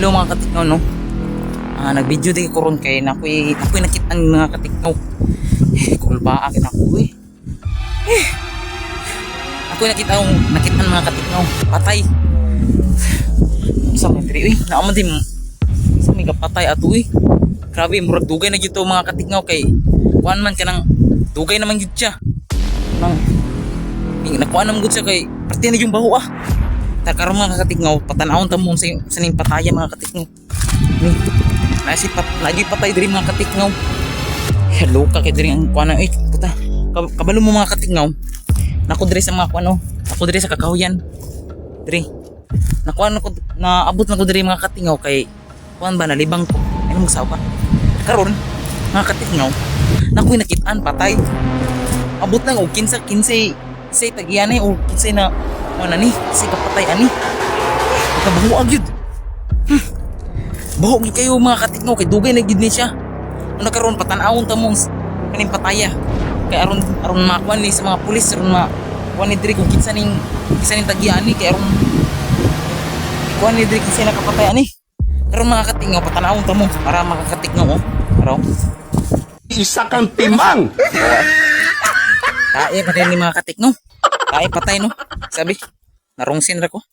Hello, mga katiknaw, no. Nag-video din ko ron kay nakoy nakita ang mga katiknaw. Eh, kulba akin ako eh. Eh. Ako'y nakita ang nakita ang mga katiknaw. Patay. Sa may diri uy, naa man din sa may kapatay ato uy. Grabe, murag dugay na gyud to, mga katiknaw, kay kuan man kanang dugay naman gyud siya. Nang nakuha naman gud siya kay parte na yung baho ah. Ta karon, mga katikngaw, patanawon ta mo sa ning pataya, mga katikngaw. Ni nasi pat lagi patay diri, mga katikngaw. Hello ka kay diri ang kuan eh puta. Kabalo mo, mga katikngaw. Nako diri sa mga kuan oh. Ako diri sa kakahuyan. Diri. Nakuha na ko, naabot na ko diri, mga katingaw, kay kuan ba, nalibang ko. Ano magsawa pa? Karon, mga katingaw, nakoy nakitaan patay. Abot lang og 15 15 say tagiyan eh o kinsay na kuan ani, say kapatay ani. Kabaho gyud. Baho gyud kayo, mga katingaw, kay dugay na gyud ni siya. Ano karon, patan-awon ta mo kaning pataya. Kay aron aron makuan ni sa mga pulis, aron ma kuan ni diri kung kinsa ning tagian ni, kay aron kuan ni diri kinsa nakapatay ani. Karon, mga katingaw, patanawon ta mo para makakatikngaw oh. Araw. Isa kang timang! Tae pa din ni mga katikngaw. Tae patay, no. Sabi, narungsin ra ko.